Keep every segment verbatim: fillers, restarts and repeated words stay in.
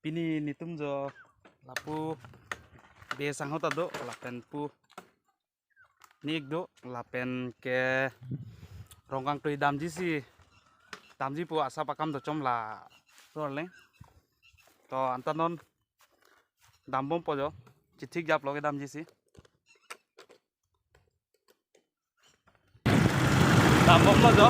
Pini netum jo lapu bes ahut ta do lapen pu nik do lapen ke rong kangtui damji si damji pu asap akam do chom la role. To anta non dambompo jo, chithik japlo kedamji si. Dambomlo jo.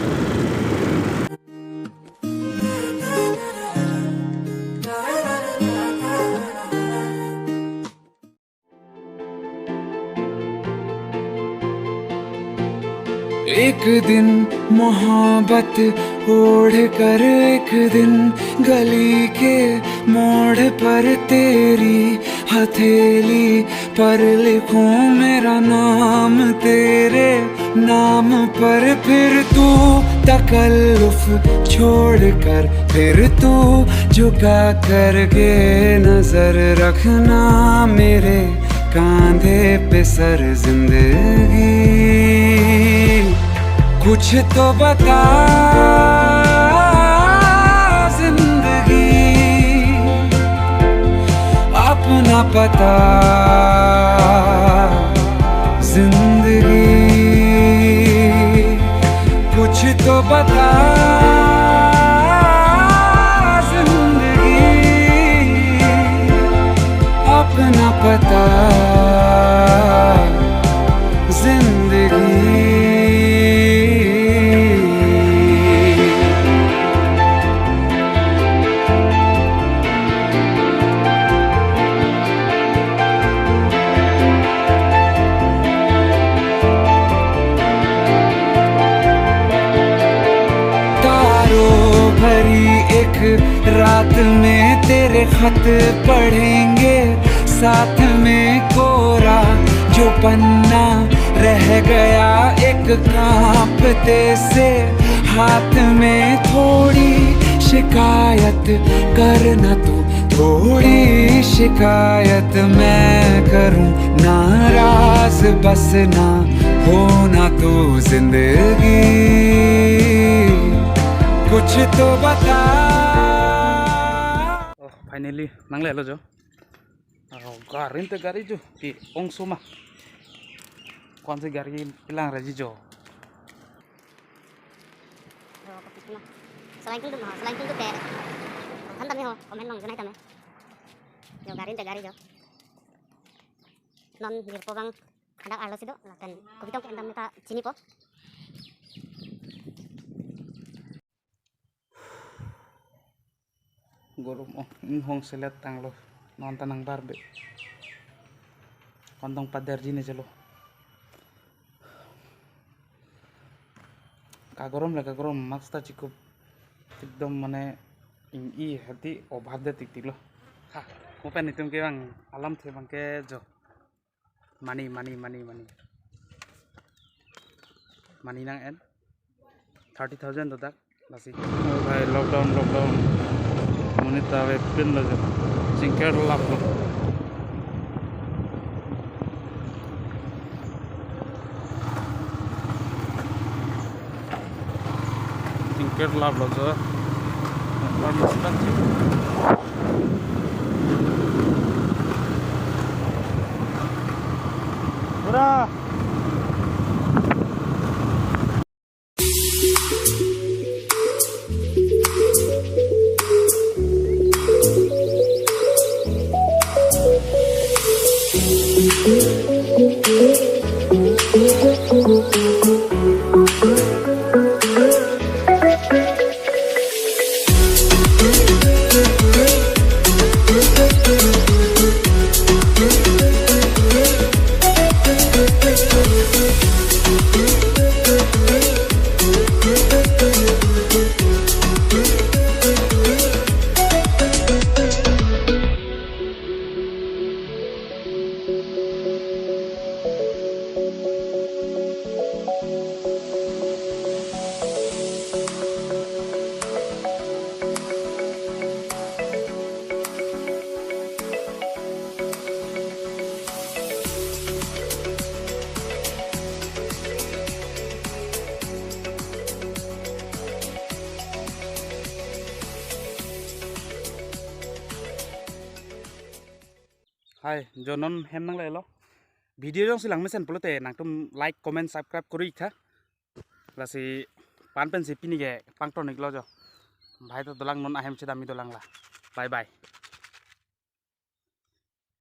एक दिन मोहब्बत ओढ़ कर, एक दिन गली के मोड़ पर तेरी हथेली पर लिखूं मेरा नाम तेरे नाम पर। फिर तू तकल्लुफ छोड़कर, फिर तू झुका करके नजर रखना मेरे कांधे पे सर। जिंदगी कुछ तो बता, जिंदगी अपना पता। जिंदगी कुछ तो बता, जिंदगी अपना पता। जिंदगी तारों भरी एक रात में तेरे खत पढ़ेंगे, साथ में कोरा जो पन्ना रह गया एक कांपते से हाथ में। थोड़ी शिकायत करना तू, थोड़ी शिकायत मैं करूं, नाराज बस ना होना तू। जिंदगी कुछ तो बता। Oh, finally, nanglelo jo. Aro gari ante gari jo, pi ongso ma. Kwan si gari kelang raji jo. Aro kopi sima. Selain tungduk ma, selain tungduk ke. Than tame ho, comment along jonai tame. Jo gari ante gari jo. Non jirpo abang hadak arlo si do, lapen kopi tong ke-en dam ta chinipo. Gorom, oh, inghong selet tanglo. Non ta nangbar be. Kondong pader jine jelo. Kagorom le kagorom, mask ta chikup. Ekdom mane ing-i hati obhab de tik tik lo. Ha, mo pen netum ke abang alamthe abang ke jo. Money, money, money, money. Money nang-en. Thirty thousand do dak, lasi. Oh bhai, lockdown, lockdown. Monit ta avepin lo jo. Chingker laplo. Chingker laplo jo. Participant. Hurrah! Hai, jo non hem nanglelo. Video jongsi lang mesen pulote nangtum like, comment, subscribe kori tha. Lasi pan pensi pini ke pangton iklo jo. Bhai to dolang, non ahem chedam-i dolang la. Bye bye.